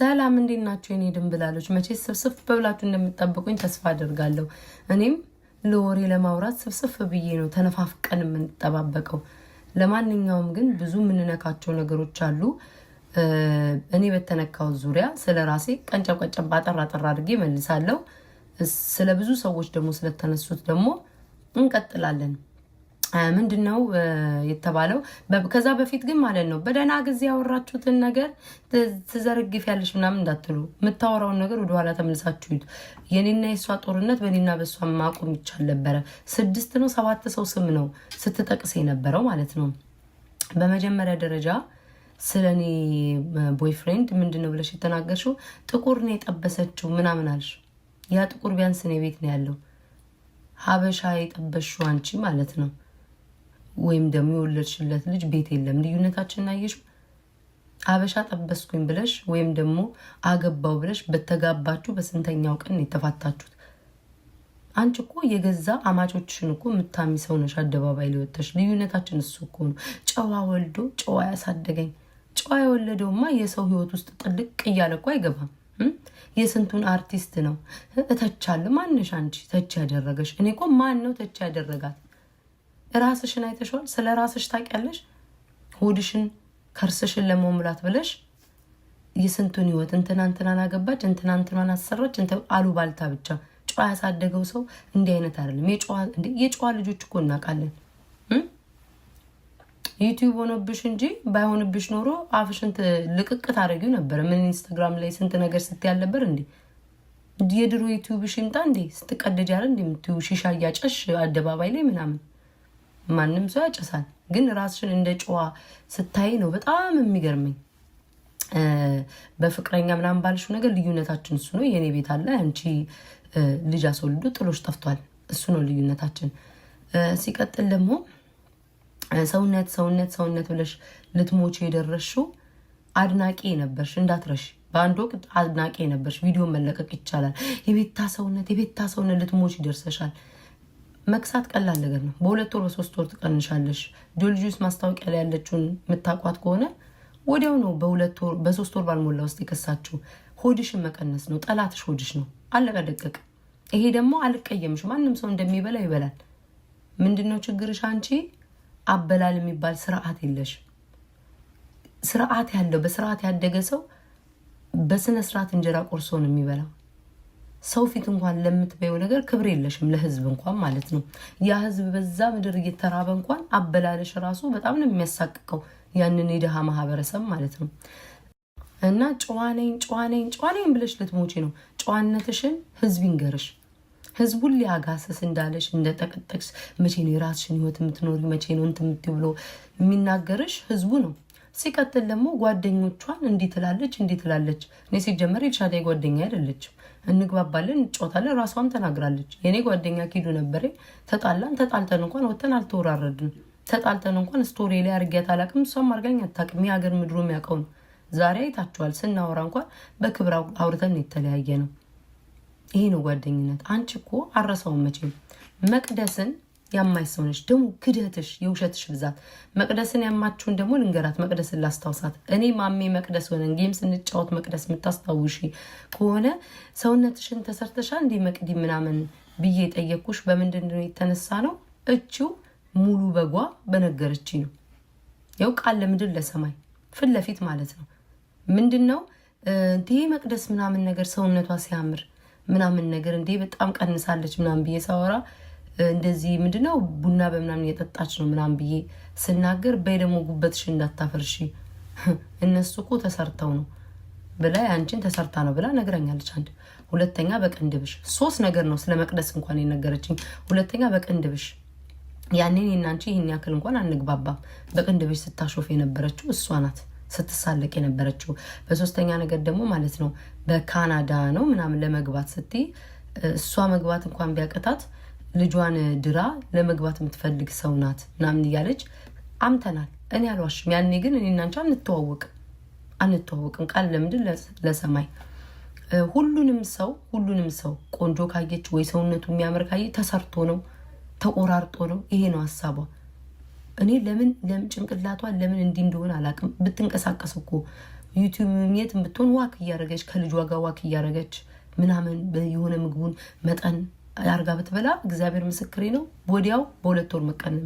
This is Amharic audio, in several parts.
ሰላም እንዴት ናቸው የኔ ድንብላሎች? መቼ ስብስፍ ብላችሁ እንደምትጠብቁኝ ተስፋ አድርጋለሁ። እኔም ለወሬ ለማውራት ስብስፍ ብዬ ነው ተነፋፍቀን የምንጠባበቀው። ለማንኛውም ግን ብዙ የምንነካቸው ነገሮች አሉ። እኔ በተነካው ዙሪያ ስለ ራሴ ቀንጨብ ቀንጨብ አጠር አጠር አድርጌ መልሳለሁ። ስለ ብዙ ሰዎች ደግሞ ስለተነሱት ደግሞ እንቀጥላለን። ምንድን ነው የተባለው? ከዛ በፊት ግን ማለት ነው በደህና ጊዜ ያወራችሁትን ነገር ትዘረግፊያለሽ ምናምን እንዳትሉ፣ የምታወራውን ነገር ወደኋላ ተመልሳችሁ ይዩት። የኔና የእሷ ጦርነት በእኔና በእሷ ማቆም ይቻል ነበረ። ስድስት ነው ሰባት ሰው ስም ነው ስትጠቅስ የነበረው ማለት ነው። በመጀመሪያ ደረጃ ስለ እኔ boyfriend ምንድን ነው ብለሽ የተናገርሽው ጥቁር ነው የጠበሰችው ምናምን አልሽ። ያ ጥቁር ቢያንስ እኔ ቤት ነው ያለው። ሀበሻ የጠበሽው አንቺ ማለት ነው። ወይም ደግሞ የወለድሽለት ልጅ ቤት የለም። ልዩነታችንን አየሽው? አበሻ ጠበስኩኝ ብለሽ ወይም ደግሞ አገባው ብለሽ በተጋባችሁ በስንተኛው ቀን የተፋታችሁት? አንቺ እኮ የገዛ አማቾችሽን እኮ የምታሚ ሰው ነሽ። አደባባይ ሊወተሽ ልዩነታችን እሱ እኮ ነው። ጨዋ ወልዶ ጨዋ ያሳደገኝ። ጨዋ የወለደውማ የሰው ሕይወት ውስጥ ጥልቅ እያለ እኮ አይገባም። የስንቱን አርቲስት ነው እተቻለሁ። ማነሽ አንቺ ተች ያደረገሽ? እኔ እኮ ማን ነው ተች ያደረጋት? ራስሽን አይተሸዋል። ስለ ራስሽ ታውቂያለሽ። ሆድሽን ከርስሽን ለመሙላት ብለሽ የስንቱን ህይወት እንትና እንትናን አገባች፣ እንትና እንትናን አሰራች፣ አሉባልታ ብቻ። ጨዋ ያሳደገው ሰው እንዲህ አይነት አይደለም። የጨዋ ልጆች እኮ እናውቃለን። ዩቲዩብ ሆኖብሽ እንጂ ባይሆንብሽ ኖሮ አፍሽን ልቅቅ ታደርጊው ነበረ። ምን ኢንስታግራም ላይ ስንት ነገር ስትይ አልነበር እንዴ? የድሮ ዩቲዩብሽ ይምጣ እንዴ? ስትቀደጅ ያለ እንዴ የምትይው ሺሻ እያጨሽ አደባባይ ላይ ምናምን ማንም ሰው ያጨሳል። ግን ራስሽን እንደ ጨዋ ስታይ ነው በጣም የሚገርመኝ። በፍቅረኛ ምናምን ባልሽው ነገር ልዩነታችን እሱ ነው። የእኔ ቤት አለ፣ አንቺ ልጅ አስወልዶ ጥሎሽ ጠፍቷል። እሱ ነው ልዩነታችን። ሲቀጥል ደግሞ ሰውነት ሰውነት ሰውነት ብለሽ ልትሞች የደረስሽው አድናቂ ነበርሽ፣ እንዳትረሽ። በአንድ ወቅት አድናቂ ነበርሽ። ቪዲዮ መለቀቅ ይቻላል። የቤታ ሰውነት የቤታ ሰውነት ልትሞች ይደርሰሻል። መክሳት ቀላል ነገር ነው። በ2 ወር በ3 ወር ትቀንሻለሽ። ጆልጁስ ማስታወቂያ ላይ ያለችውን የምታውቋት ከሆነ ወዲያው ነው በ2 ወር በ3 ወር ባልሞላ ውስጥ የከሳችው። ሆድሽን መቀነስ ነው። ጠላትሽ ሆድሽ ነው። አለቀ ደቀቀ። ይሄ ደግሞ አልቀየምሽ። ማንም ሰው እንደሚበላ ይበላል። ምንድነው ችግርሽ? አንቺ አበላል የሚባል ስርዓት የለሽ። ስርዓት ያለው በስርዓት ያደገ ሰው በስነ ስርዓት እንጀራ ቆርሶ ነው የሚበላው። ሰው ፊት እንኳን ለምትበይው ነገር ክብር የለሽም፣ ለህዝብ እንኳን ማለት ነው። ያ ህዝብ በዛ ምድር እየተራበ እንኳን አበላለሽ ራሱ በጣም ነው የሚያሳቅቀው ያንን የድሃ ማህበረሰብ ማለት ነው። እና ጨዋነኝ ጨዋነኝ ጨዋነኝ ብለሽ ልትሞቺ ነው። ጨዋነትሽን ህዝብ ይንገርሽ። ህዝቡን ሊያጋሰስ እንዳለሽ እንደጠቀጠቅሽ መቼ ነው የራስሽን ህይወት የምትኖሪ መቼ ነው እንትን የምትይው ብሎ የሚናገርሽ ህዝቡ ነው። ሲቀጥል ደግሞ ጓደኞቿን እንዲህ ትላለች እንዲህ ትላለች። እኔ ሲጀመር ኤልሻዳይ ጓደኛ አይደለችም። እንግባባለን፣ እንጫወታለን። ራሷም ተናግራለች። የእኔ ጓደኛ ኪዱ ነበረ። ተጣላን። ተጣልተን እንኳን ወተን አልተወራረድን። ተጣልተን እንኳን story ላይ አድርጊያት አላውቅም። እሷም አድርጋኝ አታውቅም። የሀገር ምድሩ የሚያውቀው ነው። ዛሬ አይታችኋል። ስናወራ እንኳን በክብር አውርተን የተለያየ ነው። ይሄ ነው ጓደኝነት። አንቺ እኮ አረሰውን መቼም መቅደስን ያማች ሰው ነች። ደግሞ ክደትሽ፣ የውሸትሽ ብዛት። መቅደስን ያማችሁን ደግሞ ልንገራት፣ መቅደስን ላስታውሳት። እኔ ማሜ መቅደስ ሆነን game ስንጫወት መቅደስ የምታስታውሺ ከሆነ ሰውነትሽን ተሰርተሻ እንዲህ መቅዲ ምናምን ብዬ የጠየቅኩሽ በምንድን ነው የተነሳ ነው? እችው ሙሉ በጓ በነገረች ነው። ያው ቃል ለምድር ለሰማይ ፊት ለፊት ማለት ነው። ምንድን ነው እንዲህ መቅደስ ምናምን ነገር ሰውነቷ ሲያምር ምናምን ነገር እንዲህ በጣም ቀንሳለች ምናምን ብዬ ሳወራ እንደዚህ ምንድነው ቡና በምናምን እየጠጣች ነው ምናምን ብዬ ስናገር፣ በይ ደግሞ ጉበትሽ እንዳታፈርሺ እነሱ እኮ ተሰርተው ነው ብላ ያንቺን ተሰርታ ነው ብላ ነግረኛለች። አንድ ሁለተኛ በቅንድብሽ ሶስት ነገር ነው ስለ መቅደስ እንኳን የነገረችኝ። ሁለተኛ በቅንድብሽ ያኔ እኔና አንቺ ይህን ያክል እንኳን አንግባባም። በቅንድብሽ ስታሾፍ የነበረችው እሷ ናት፣ ስትሳለቅ የነበረችው። በሶስተኛ ነገር ደግሞ ማለት ነው በካናዳ ነው ምናምን ለመግባት ስትይ እሷ መግባት እንኳን ቢያቅታት ልጇን ድራ ለመግባት የምትፈልግ ሰው ናት ምናምን እያለች አምተናል። እኔ አልዋሽም። ያኔ ግን እኔና አንቺ አንተዋወቅም አንተዋወቅም። ቃል ለምድር ለሰማይ ሁሉንም ሰው ሁሉንም ሰው ቆንጆ ካየች ወይ ሰውነቱ የሚያምር ካየች ተሰርቶ ነው ተቆራርጦ ነው። ይሄ ነው ሀሳቧ። እኔ ለምን ለምን ጭንቅላቷ ለምን እንዲህ እንደሆነ አላውቅም። ብትንቀሳቀስ እኮ ዩቲዩብ የት ብትሆን walk እያደረገች፣ ከልጇ ጋር walk እያደረገች ምናምን፣ የሆነ ምግቡን መጠን አርጋ ብትበላ እግዚአብሔር ምስክሬ ነው፣ ወዲያው በ2 ወር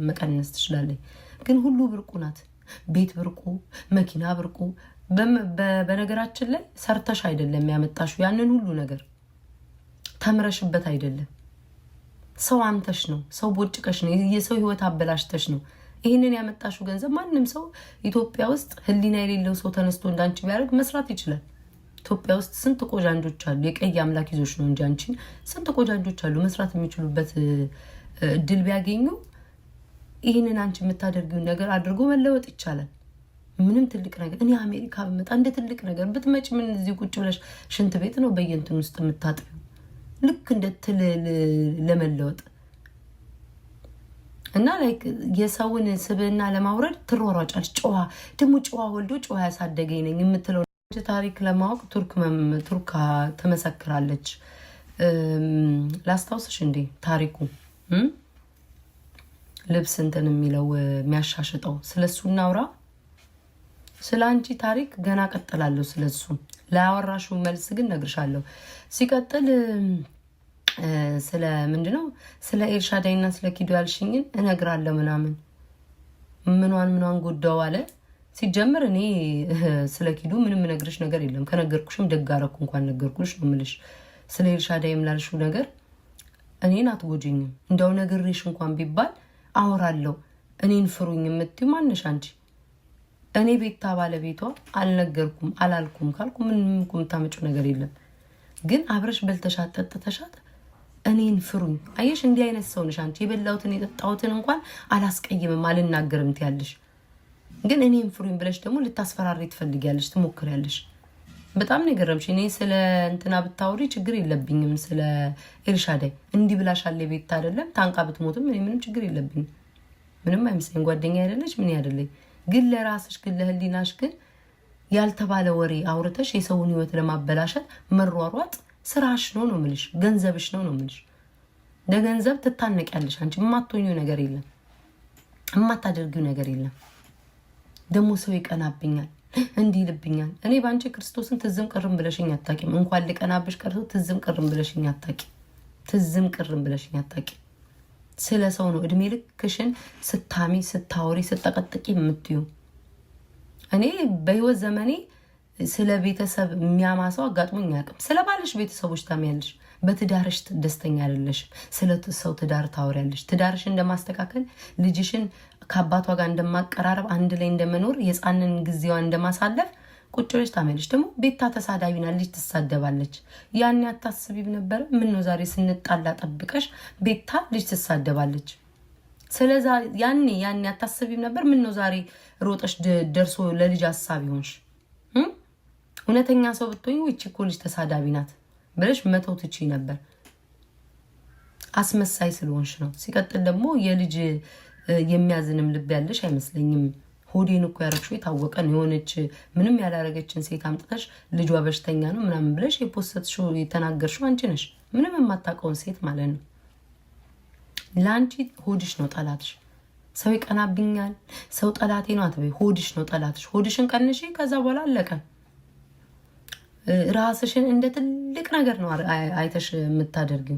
መቀነስ ትችላለች። ግን ሁሉ ብርቁ ናት። ቤት ብርቁ፣ መኪና ብርቁ። በነገራችን ላይ ሰርተሽ አይደለም ያመጣሽው ያንን ሁሉ ነገር፣ ተምረሽበት አይደለም። ሰው አምተሽ ነው፣ ሰው ቦጭቀሽ ነው፣ የሰው ህይወት አበላሽተሽ ነው ይህንን ያመጣሽው ገንዘብ። ማንም ሰው ኢትዮጵያ ውስጥ ህሊና የሌለው ሰው ተነስቶ እንዳንቺ ቢያደርግ መስራት ይችላል። ኢትዮጵያ ውስጥ ስንት ቆጃንጆች አሉ። የቀይ አምላክ ይዞች ነው እንጂ አንቺን ስንት ቆጃንጆች አሉ፣ መስራት የሚችሉበት እድል ቢያገኙ ይህንን አንቺ የምታደርጊውን ነገር አድርጎ መለወጥ ይቻላል። ምንም ትልቅ ነገር፣ እኔ አሜሪካ ብመጣ እንደ ትልቅ ነገር ብትመጪ ምን እዚህ ቁጭ ብለሽ ሽንት ቤት ነው በየንትን ውስጥ የምታጥቢው ልክ እንደ ትል ለመለወጥ እና like የሰውን ስብዕና ለማውረድ ትሯሯጫለች። ጨዋ ደግሞ ጨዋ ወልዶ ጨዋ ያሳደገኝ ነኝ የምትለው ታሪክ ለማወቅ ቱርክ ትመሰክራለች። ላስታውስሽ እንዴ ታሪኩ፣ ልብስ እንትን የሚለው የሚያሻሽጠው፣ ስለሱ እናውራ። ስለ አንቺ ታሪክ ገና ቀጥላለሁ። ስለሱ ላያወራሽው መልስ ግን ነግርሻለሁ። ሲቀጥል ስለ ምንድነው ስለ ኤልሻዳይና ስለ ኪዱ ያልሽኝን እነግራለሁ ምናምን፣ ምኗን ምኗን ጎዳው አለ። ሲጀምር እኔ ስለ ኪዱ ምንም እነግርሽ ነገር የለም። ከነገርኩሽም ደግ አደረኩ እንኳን ነገርኩሽ ነው የምልሽ። ስለ ኤልሻዳይም ላልሽው ነገር እኔን አትጎጂኝም። እንደው ነግሬሽ እንኳን ቢባል አወራለሁ። እኔን ፍሩኝ የምትይው ማነሽ አንቺ? እኔ ቤታ ባለቤቷ አልነገርኩም አላልኩም ካልኩ ምንም እኮ የምታመጪው ነገር የለም። ግን አብረሽ በልተሻት ጠጥተሻት እኔን ፍሩኝ። አየሽ፣ እንዲህ አይነት ሰው ነሽ አንቺ። የበላሁትን የጠጣሁትን እንኳን አላስቀይምም አልናገርም ትያለሽ። ግን እኔን ፍሩኝ ብለሽ ደግሞ ልታስፈራሪ ትፈልጊያለሽ፣ ትሞክሪያለሽ። በጣም ነው የገረምሽ። እኔ ስለ እንትና ብታወሪ ችግር የለብኝም። ስለ ኤልሻዳይ እንዲህ ብላሻለ ቤት አይደለም ታንቃ ብትሞትም እኔ ምንም ችግር የለብኝም። ምንም አይመስለኝ። ጓደኛ አይደለች ምን አይደለኝ። ግን ለራስሽ ግን ለህሊናሽ ግን ያልተባለ ወሬ አውርተሽ የሰውን ህይወት ለማበላሸት መሯሯጥ ስራሽ ነው ነው የምልሽ። ገንዘብሽ ነው ነው የምልሽ። ለገንዘብ ትታነቂያለሽ አንቺ። የማትሆኚው ነገር የለም፣ የማታደርጊው ነገር የለም። ደግሞ ሰው ይቀናብኛል፣ እንዲህ ይልብኛል። እኔ በአንቺ ክርስቶስን ትዝም ቅርም ብለሽኝ አታውቂም። እንኳን ልቀናብሽ ቀርቶ ትዝም ቅርም ብለሽኝ አታውቂም። ትዝም ቅርም ብለሽኝ አታውቂም። ስለ ሰው ነው እድሜ ልክሽን ስታሚ፣ ስታወሪ፣ ስጠቀጥቂ የምትዩ። እኔ በህይወት ዘመኔ ስለ ቤተሰብ የሚያማ ሰው አጋጥሞኝ አያውቅም። ስለ ባልሽ ቤተሰቦች ታሚያለሽ፣ በትዳርሽ ደስተኛ አይደለሽም። ስለ ሰው ትዳር ታወሪያለሽ። ትዳርሽን እንደማስተካከል፣ ልጅሽን ከአባቷ ጋር እንደማቀራረብ፣ አንድ ላይ እንደመኖር፣ የሕፃንን ጊዜዋን እንደማሳለፍ ቁጭ ብለሽ ታሚያለሽ። ደግሞ ቤታ ተሳዳቢ ናት፣ ልጅ ትሳደባለች። ያኔ አታስቢም ነበረ? ምን ነው ዛሬ ስንጣላ ጠብቀሽ ቤታ ልጅ ትሳደባለች። ስለዛ ያኔ ያኔ አታስቢም ነበር? ምን ነው ዛሬ ሮጠሽ ደርሶ ለልጅ ሀሳቢ ሆንሽ? እውነተኛ ሰው ብትሆኝ ይቺ እኮ ልጅ ተሳዳቢ ናት ብለሽ መተው ትችይ ነበር። አስመሳይ ስለሆንሽ ነው። ሲቀጥል ደግሞ የልጅ የሚያዝንም ልብ ያለሽ አይመስለኝም። ሆዴን እኮ ያረግሽው የታወቀ ነው። የሆነች ምንም ያላረገችን ሴት አምጥተሽ ልጇ በሽተኛ ነው ምናምን ብለሽ የ post ሽው የተናገርሽው አንቺ ነሽ። ምንም የማታውቀውን ሴት ማለት ነው። ለአንቺ ሆድሽ ነው ጠላትሽ። ሰው ይቀናብኛል፣ ሰው ጠላቴ ነው አትበይ። ሆድሽ ነው ጠላትሽ። ሆድሽን ቀንሺ፣ ከዛ በኋላ አለቀ። ራስሽን እንደ ትልቅ ነገር ነው አይተሽ የምታደርጊው።